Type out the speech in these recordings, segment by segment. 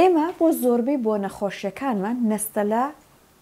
ئێمە بۆ زۆربەی بۆنە خۆشیەکانمان نەستەلە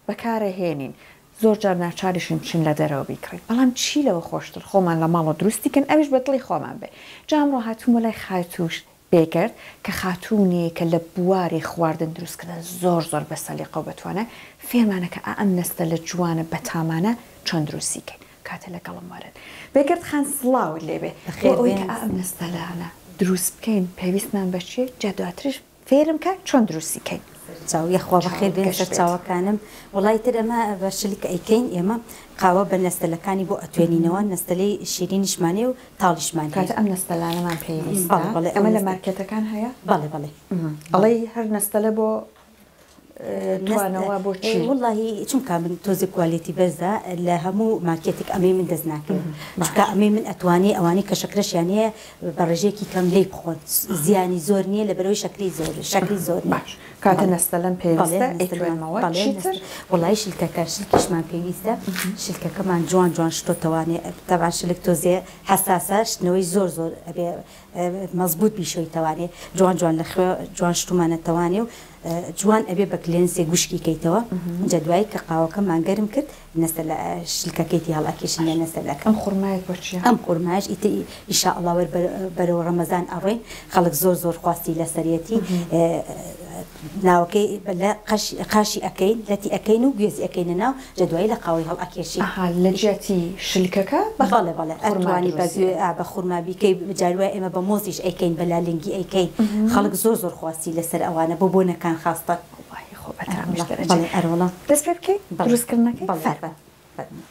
بەکارەهێنین، زۆر جار ناچاریشین بچین لە دەرەوە بیکڕین، بەڵام چی لەوە خۆشتر خۆمان لە ماڵەوە دروستی کەین ئەویش بە دڵی خۆمان بێ. جا ئەمڕۆ هاتوومە لای خاتوو بێگەرد کە خاتوونێکە لە بواری خواردن دروستکردن زۆر زۆر بە سەلیقە و بە توانای فێرمانە کە ئا ئەم نەستەلە جوانە بەتامانە چۆن دروستی کەین. کاتێ لەگەڵم وەرن. بێگەرد خان سڵاوت لێبێ. بۆ ئەوەی کە ئا ئەم نەستەلانە دروست بکەین پێویستمان بە چیە؟ جا دواتریش فێرم کە چۆن دروستی کەین. سەرچاو یەخوا بەخێر بێن سەرچاوەکانم وەڵای تر ئەمە بە شلک ئەیکەین ئێمە قاوە بە نەستەلەکانی بۆ ئەتوێنینەوە نەستەلەی شیرینیشمان هەیە و تاڵیشمان هەیە. کاتە ئەم نەستەلانەمان پێویستە ئەمە لە مارکێتەکان هەیە؟ بەڵێ بەڵێ. ئەڵێی هەر نەستەلە بۆ توانەوە بۆ چی؟ وەڵاهی چونکە من تۆزێک quality بەرزە لە هەموو مارکێتێک ئەمەی من دەست ناکەوێت چونکە ئەمەی من ئەتوانێ ئەوانەی کە شەکرەشیان هەیە بە ڕێژەیەکی کەم لێی بخۆن زیانی زۆر نییە لەبەرەوەی شەکری زۆر شەکری زۆر نییە. باش کاتە نەستەلەم پێویستە ئەیتوێنمەوە چیتر؟ وەڵاهی شلکەکە شلکیشمان پێویستە شلکەکەمان جوان جوان شتۆتەوانێ تەبعەن شلک تۆزێ حەساسە شتنەوەی زۆر زۆر ئەبێ مەزبوت بیشۆیتەوانێ جوان جوان لە خوێ جوان شتومانە تەوانێ و جوان ئەبێ بە کلێنسێ گوشکی کەیتەوە جا دوایی کە قاوەکەمان گەرم کرد نەسە لە شلکەکەی تی هەڵئەکێشین لە نەسەلەکە. ئەم خورمایەت بۆ چیە؟ ئەم خورمایەش ئیتر ئیشائەڵا وەر بەرەو ڕەمەزان ئەڕۆین خەڵک زۆر زۆر خواستی لەسەرێتی ناوەکەی لە قاشی ئەکەین لەتی ئەکەین و گوێزی ئەکەینە ناو جا دوایی لە قاوەی هەڵئەکێشین. ئەها لە جیاتی شلکەکە بە بەڵێ بەڵێ خورما ئەتوانی بە دروستی گوێ ئا بە خورما بیکەی جار وایە ئێمە بە مۆزیش ئەیکەین بە لالەنگی ئەیکەین خەڵک زۆر زۆر خواستی لەسەر ئەوانە بۆ بۆنەکان خاستەن. وەڵاهی خۆ بەتامیش ئەروەڵا دەرەچێ. بەڵێ ئەروەڵا. دەست پێ بکەین بەڵێ دروست کردنەکەی؟ بەڵێ فەرموو. فەرموو.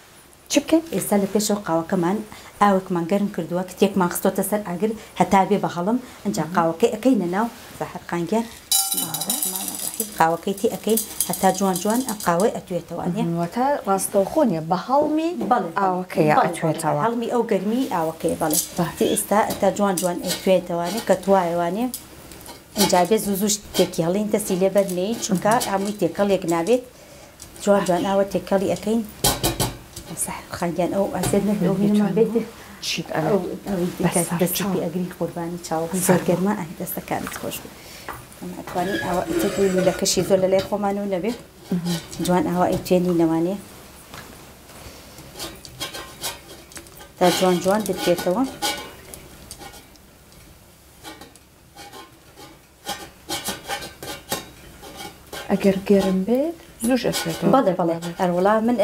چ بکەین؟ ئێستا لە پێشەوە قاوەکەمان ئاوێکمان گەرم کردووە کتێکمان خستۆتە سەر ئاگر هەتا بێ بە هەڵم ئینجا قاوەکەی ئەکەینە ناو سەحەر خان گیان بسم اللە الرحمن الرحیم قاوەکەی تێ ئەکەین هەتا جوان جوان ئەم قاوەی ئەتوێتەوانێ. واتە ڕاستەوخۆ نیە بە هەڵمی بەڵێ بەڵێ ئاوەکەیە بەڵێ بەڵێ ئەتوێتەوە. هەڵمی ئەو گەرمی ئاوەکەیە بەڵێ باش. تێ ئێستا هەتا جوان جوان ئەتوێتەوانێ کە توایەوانێ ئینجا بێ زوو زووش تێکی هەڵین دەستی لێ بەرنێین چونکە هەمووی تێکەڵ یەک نابێت. جوان جوان ئاوە تێکەڵی ئەکەین سەحەر خان گیان ئەو ئەزیەت نەبێ ئەو هینەمان بێت چیت ئەو ئەوی دیکە دەستی پێ ئەگری قوربانی چاوە زۆر گەرمە ئەی دەستەکانت خۆش بێ ئەمە ئەتوانی ئاوە ئیتر بووی لولەکەشی زۆر لەلای خۆمانەوە نەبێ جوان ئاوا ئەیتوێنی نەوانێ تا جوان جوان بتوێتەوە. ئەگەر گەرم بێت زووش ئەتوێتەوە. بەڵێ بەڵێ ئەروەڵا من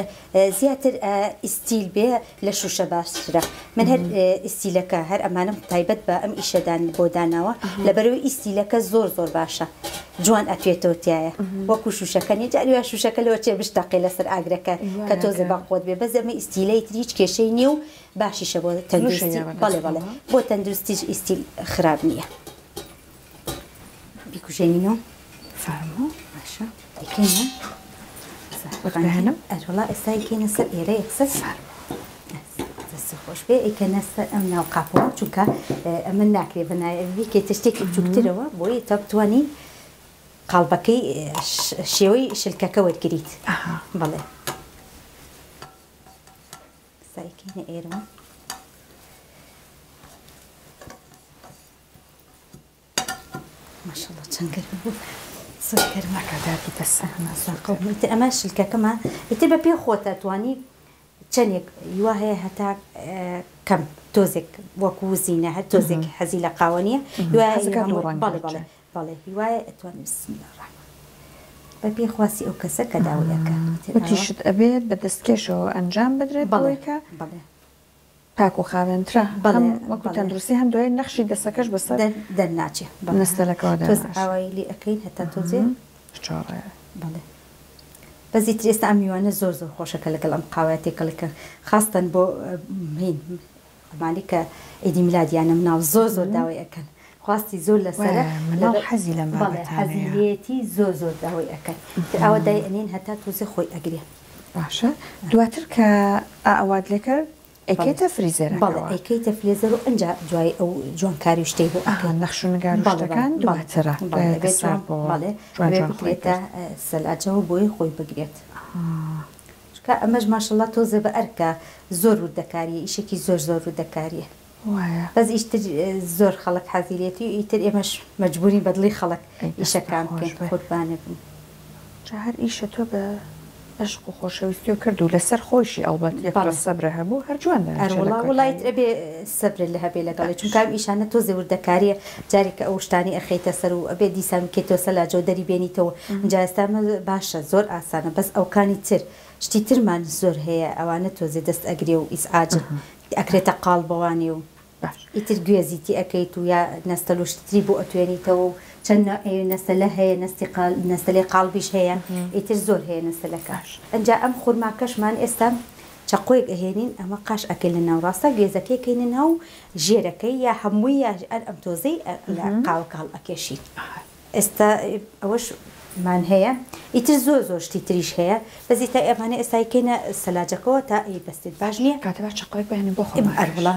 زیاتر ئیستیل بێ لە شوشە باشترە من هەر ئیستیلەکە هەر ئەمانم تایبەت بە ئەم ئیشەدان بۆ داناوە لەبەرەوەی ئیستیلەکە زۆر زۆر باشە جوان ئەتوێتەوە تایە وەکو شوشەکە نیە جاری وا شوشەکە لەوە چێ بشتەقێ لەسەر ئاگرەکە کە تۆزێ بەقوەت بێ بەس ئەمە ئیستیلەی تر هیچ کێشەی نییە و باشیشە بۆ تەندروستی بەڵێ بەڵێ بۆ تەندروستیش ئیستیل خراپ نییە. بیکوژێنینەوە فەرموو باشە ئەیکەینە بهێنم ئەروەڵا ئێستا ئەیکەینە سەر ئێرە یەکسەر دەست خۆش بێ ئەیکەنە سەر ئەم ناو قاپەوە چونکە ئەمە ناکرێ بەنایە بیکەیتە شتێکی بچووکترەوە بۆیە تا بتوانی قاڵبەکەی شێوەی شلکەکە وەرگریت بەڵێ سایکەینە ئێرەوە ماشاءاللە چەند گەرم بوو زۆر گەرمە ئاگادار بی دەستە ئیتر ئەمە شلکەکەمە ئیتر بە پێ خۆتە توانی چەندێک هیوا هەیە هەتا کەم تۆزێک وەکو زینە هەر تۆزێک حەزی لە قاوە نییە بەڵێ بەڵێ بەڵێ هیوایە ئەتوانی بسم الله الرحمن بە پێی خواستی ئەو کەسە کە داوای ئەکا وتیشت ئەبێت بە دەستکێشەوە ئەنجام بدرێت بەڵێ بەڵێ پاک و خاوێنترە هەم وەکو تەندروستی هەم دوای نەخشی دەسەکەش بەسەر دەرناچێ نەستەلەکەوە تۆز ئاوایی لێ ئەکەین هەتا تۆزێ شۆڕێ بەڵێ بەس ئیتر ئێستا ئەم میوانە زۆر زۆر خۆشە کە لەگەڵ ئەم قاوەیە تێکەڵی کەن خاستەن بۆ هین ئەمانی کە عیدی میلادیانە مناڵ زۆر زۆر داوای ئەکەن خواستی زۆر لەسەرە مناڵ حەزی لەم بەڵێ حەزی لێتی زۆر زۆر داوای ئەکەن ئیتر ئاوا دای ئەنێن هەتا تۆزێ خۆی ئەگرێ باشە دواتر کە ئاوات لێکرد ئەیکەیتە فریزەرەکەوە؟ بەڵێ ئەیکەیتە فریزەر و ئنجا دوای ئەو جوانکاری و شتەی بۆ ئەکەی. ئەها نەخش و نگار و شتەکان دواترە دوای کە سارد بۆوە بەڵێ جوان جوان خۆی بکرێتە سەلاجەوە بۆی خۆی بگرێت. چونکە ئەمەش ماشەڵا تۆزێ بە ئەرکە زۆر وردەکاریە ئیشێکی زۆر زۆر وردەکاریە. وایە. بەس ئیتر زۆر خەڵک حەزی لێتی و ئیتر ئێمەش مەجبورین بە دڵی خەڵک ئەی دەستت ئیشەکان خۆش بکەین بێ. قوربانت بم. جا هەر ئیشە تۆ بە عەشق و خۆشەویستیەوە کرد و لەسەر خۆیشی ئەڵبەت یەک بەڵێ. تۆز سەبرە هەبوو هەر جوان دەرەچێ لە ئەروەڵا وەڵا کۆتایی. ئیتر ئەبێ سەبرت لە هەبێ لەگەڵی چونکە ئەم ئیشانە تۆزێ وردەکاریە جارێک کە ئەو شتانەی ئەخەیتە سەر و ئەبێ دیسان بکەیتەوە سەلاجەوە دەری بێنیتەوە ئینجا ئێستا ئەمە باشە زۆر ئاسانە بەس ئەوکانی تر شتی ترمان زۆر هەیە ئەوانە تۆزێ دەست ئەگرێ و ئیزعاجن ئەکرێتە قاڵبەوانی و ئیتر گوێزی تی ئەکەیت و یا نەستەل و شتی تری بۆ ئەتوێنیتەوە و چەند نەوعی نەستەلە هەیە نەستی قال نەستەلەی قاڵبیش هەیە ئیتر زۆر هەیە نەستەلەکە ئەنجا ئەم خورماکەشمان ئێستا چەقۆیەک ئەهێنین ئەمە قاش ئەکەین لە ناوڕاستا گوێزەکەی ئەکەینە ناو ژێرەکەی یا هەمووی یا هەر ئەم تۆزەی لە قاوەکە هەڵئەکێشین. ئێستا ئەوەش مان هەیە ئیتر زۆر زۆر شتی تریش هەیە بەس ئیتا ئەمانە ئێستا یکەینە سەلاجەکەوە تا ئی بەستێت باش نییە کاتە با چەقۆیەک بهێنین بۆ خۆمان ئەروڵا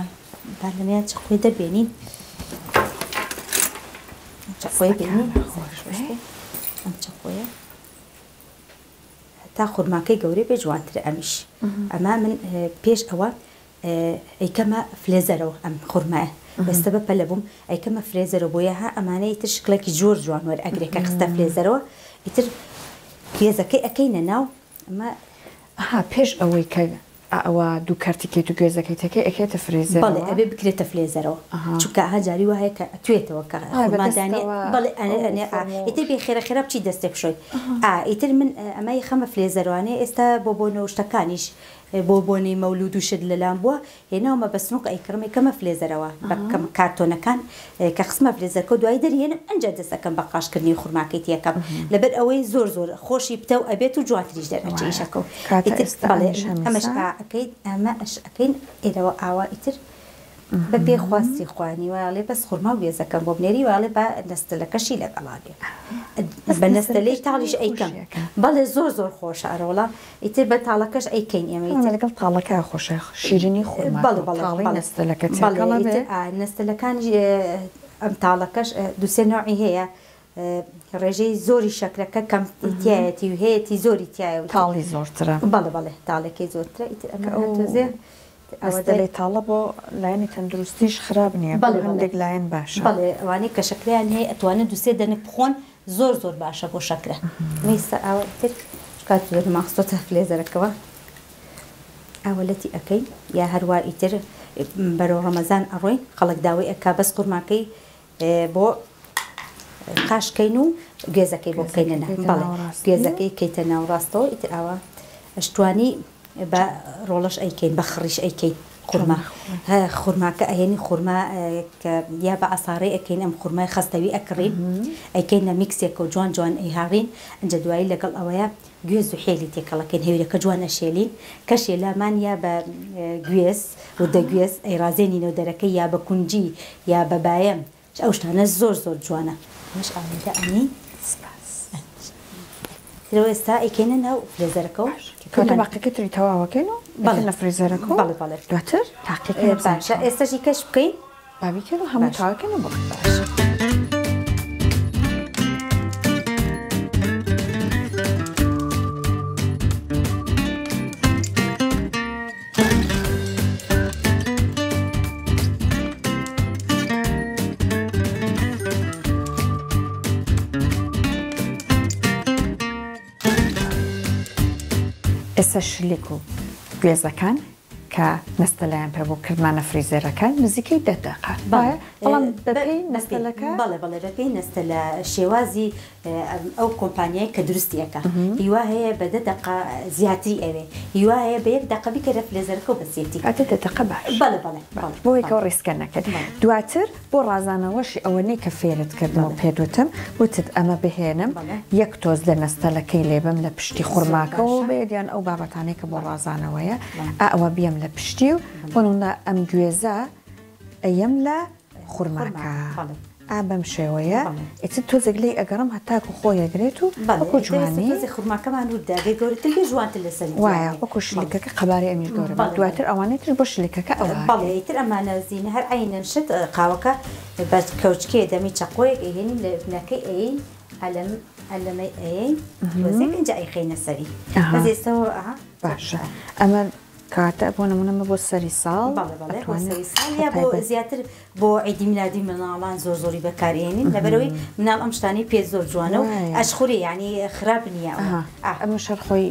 با لەمەیان چەقۆی دەربێنین چەقۆی بێنین خۆش بێ ئەم چەقۆیە تا خورماکەی گەورەی بێ جوانترە ئەمیش ئەمە من پێش ئەوە ئەیکەمە فلێزەرەوە ئەم خورمایە ئێستا بە پەلە بووم ئەیکەمە فرێزەرەوە بۆیە ها ئەمانە ئیتر شکڵێکی زۆر جوان وەرئەگرێ کە خستە فلێزەرەوە ئیتر گوێزەکەی ئەکەینە ناو ئەمە ئەها پێش ئەوەی کە ئەوە دوو کەرتی کەیت و گوێزەکەی تێکەی ئەکرێتە فرێزەرەوە؟ بەڵێ ئەبێ بکرێتە فلێزەرەوە چونکە ئەها جاری وا هەیە کە ئەتوێتەوە کە ئای بە خورما دانێ دەستەوە بەڵێ ئەنێ ئەو ئەنێ ئا فۆرم و ئیتر بێ خێرا خێرا بچی دەستێ بشۆی ئا ئیتر من ئەمە یخەمە فلێزەرەوانێ ئێستا بۆ بۆنە و شتەکانیش بۆ بۆنەی مەولود و شت لەلام بووە هێناومە بە سنوق ئەیکڕم ئەیکەمە فلێزەرەوە بە کەم کارتۆنەکان کە خستمە فلێزەرکەو دوایی دەریێنم ئەنجا دەست ئەکەم بە قاش کردنی خورماکەی تێکەم لەبەر ئەوەی زۆر زۆر خۆشی پتەو ئەبێت و جوانتریش دەرئەچێ وایە ئیشەکەو کاتە ئیتر ئێستا بەڵێ ئەمیش ئەمەش هەمیسە ئا ئەکەین ئەمە ئەش ئەکەین ئێرەوە ئاوا ئیتر بە پێی خواستی خۆیانی وایەڵێ بەس خورما و گوێزەکەم بۆ بنێری وایەڵێ با نەستەلەکەشی لەگەڵا بێ بەس بە نەستەلەی نەستەلەکەش تاڵیش تامی ئەیکەم خۆشیەکە. بەڵێ زۆر زۆر خۆشە ئەرەوەڵا ئیتر بە تاڵەکەش ئەیکەین ئێمە ئەمە ئیتر لەگەڵ تاڵەکە خۆشە شیرینی خورماکە بەڵێ و بەڵێ تاڵی بەڵێ نەستەلەکە بەڵێ تێکەڵە بێ. ئیتر ئا نەستەلەکانیش ئەم تاڵەکەش دوو سێ نەوعی هەیە ڕێژەی زۆری شەکرەکە کەم تیایەتی و هەیەتی زۆری تیایە و ئیتر تاڵی زۆرترە. بەڵێ بەڵێ تاڵەکەی زۆرترە ئیتر کە ئەمە ئەو هەر تۆزێ ئەوە دەر نەستەلەی تاڵە بۆ لایەنی تەندروستیش خراپ نییە بۆ بەڵێ بەڵێ هەندێک لایەن باشە. بەڵێ ئەوانەی کە شەکرەیان هەیە ئەتوانن دوو سێ دەنک بخۆن زۆر زۆر باشە بۆ شەکرە. مەیسا ئاوا ئیتر چونکە زۆرمان خستۆتە فلێزەرەکەوە ئاوە لەتی ئەکەین یا هەروا ئیتر بەرەو ڕەمەزان ئەڕۆین خەڵک داوای ئەکا بەس خورماکەی بۆ قاش کەین و گوێزەکەی بۆ بکەینە بەڵێ گوێزەکەی کەیتە ناوڕاستەوە ئیتر ئاوا ئەشتوانی بە ڕۆڵەش ئەیکەین بە خڕیش ئەیکەین خورما خورماکە ئەهێنی خورما کە یا بە عەسارەی ئەکەین ئەم خورمای خەستەوی ئەکڕین ئەیکەینە میکسێکەوە جوان جوان ئەیهاڕین ئەنجا دوایی لەگەڵ ئەوەیە گوێز و حێلی تێکەڵەکەین هەویرەکە جوان ئەشێلین کە شێلامان یا بە گوێز وردە گوێز ئەیڕازێنینەوە دەرەکەی یا بە کونجی یا بە بایەم ئەو شتانە زۆر زۆر جوانە ئەمەش ئاوێتە ئەنی سپاس. ترەوە ئێستا ئەیکەینە ناو فرێزەرەکەوە. کەواتە باقیەکەی تری تەواوەکەین و ئەیکەینە فرێزەرەکە و بەڵێ بەڵێ دواتر تاقیکەین بزانین باشە ئێستاش کەش بکەین با بیکەین و هەموو تەواوکەین و بڵێین باشە. ئێستا شلیک و گوێزەکان کە نەستەلایان پێ بوو کردمانە فریزەرەکە نزیکەی دە دەقە بەڵێ بەڵام بەپێی نەستەلەکە بەڵێ بەڵێ بەپێی نەستەلە شێوازی ئەو کۆمپانیای کە دروستی ئەکا هیوا هەیە بە دە دەقە زیاتری ئەوێ هیوا هەیە بە یەک دەقە بیکەرە فلێزەرەکە و بەسیەتی. کاتێ دە دەقە باشە. بەڵێ بەڵێ بەڵێ. بۆ یەکەوە ڕیسکە نەکەن. دواتر بۆ ڕازانەوەشی ئەوەنەی کە فێرت کردم و پێت وتم وتت ئەمە بهێنم یەک تۆز لە نەستەلەکەی لێبەم لە پشتی خورماکەوە بێت یان ئەو بابەتانەی کە بۆ ڕازانەوەیە ئا ئەوە بیەم لە پشتی و بۆ نمونە ئەم گوێزە ئەیەم لە خورماکە ئا بەم شێوەیە ئیتر تۆزێک لێی ئەگەڕم هەتاکو خۆی ئەگرێت و وەکو جوانی تۆزێک خورماکەمان ورد ئەگەر گەورەتر بێ جوانتر لەسەری وایە وەکو شلیکەکە قەبارەی ئەمیش گەورە بێت دواتر ئەوانەی تریش بۆ شلیکەکە ئەوە بەڵێ ئیتر ئەمانە زینە هەر عەینەن شت قاوەکە بە کەوچکێ دەمی چەقۆیەک ئەیهێنین لە بنەکەی ئەیەین ئەلەم ئەلەمەی ئەیەین تۆزێک ئینجا ئەیخەینە سەری بەس ئێستا باشە ئەمە. کەواتە بۆ نمونە مە بۆ سەری ساڵ بەڵێ بەڵێ بۆ سەری ساڵ یا بۆ زیاتر بۆ عیدی میلادی مناڵان زۆر زۆری بەکارئێنین لەبەرەوەی مناڵ ئەم شتانەی پێ زۆر جوانە و ئەشخورێ یانی خراپ نییە ئەمە شەر خۆی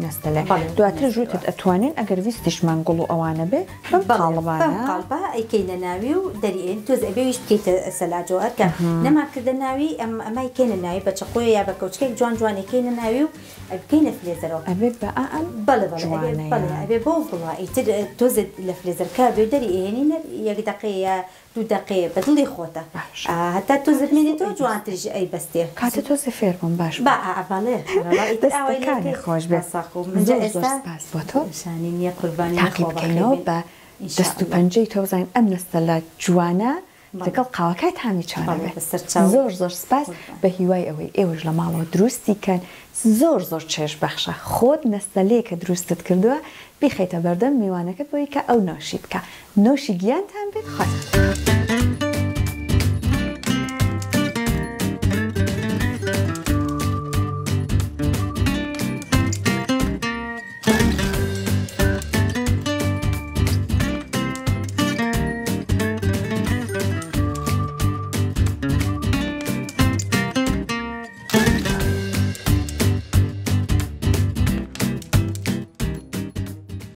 نەستەلێ دواتر ژوتت ئەتوانین ئەگەر ویستیشمان گوڵ و ئەوانە بێ بەم قاڵبانە بەم قاڵبە ئەیکەینە ناوی و دەریئێن تۆز ئەبێ ویش بکەیتە سەلاجەوە هەرکە نەمان کردە ناوی ئەم ئەمە کەینە ناوی بە چەقۆیە یا بە کەوچکێک جوان جوان ئەیکەینە ناوی و ئەبکەینە فلێزەرەوە. ئەبێ بە ئا ئەم بەڵێ بەڵێ ئەبێ بەڵێ ئەبێ بەو گوڵە ئیتر تۆزێ لە فلێزەرکە بێ و دەری ئەهێنی نەر یەک دەقەیە یا دوو دەقەیە بە دڵی خۆتە باشە هەتا تۆزێ بمێنێتەوە جوانتریش ئەیبەستێ. کاتێ تۆزێ فێر بووم باش بوو. با ئا بەڵێ وەڵا ئیتر ئاوای لێ دەستەکانی کەی خۆش بێ ساخ و من جا زۆر زۆر ئێستا سپاس بۆ تۆ. شانی نییە قوربانی تاقی خوا بەخێر بکەینەوە بێن بە ان شاء دەست و اللە. پەنجەی تۆ بزانین ئەم نەستەلە جوانە بەڵێ لەگەڵ قاوەکای تامی چۆنە بەڵێ بێ بەسەر چاو زۆر زۆر سپاس قوربان. بە هیوای ئەوەی ئێوەش لە ماڵەوە دروستی کەن زۆر زۆر چێژ بەخشە خۆت نەستەلەیەکە دروستت کردووە بیخەیتە بەردەم میوانەکەت بۆی کە ئەو نۆشی بکا نۆشی گیانتان بێت خواتان لەگەڵ.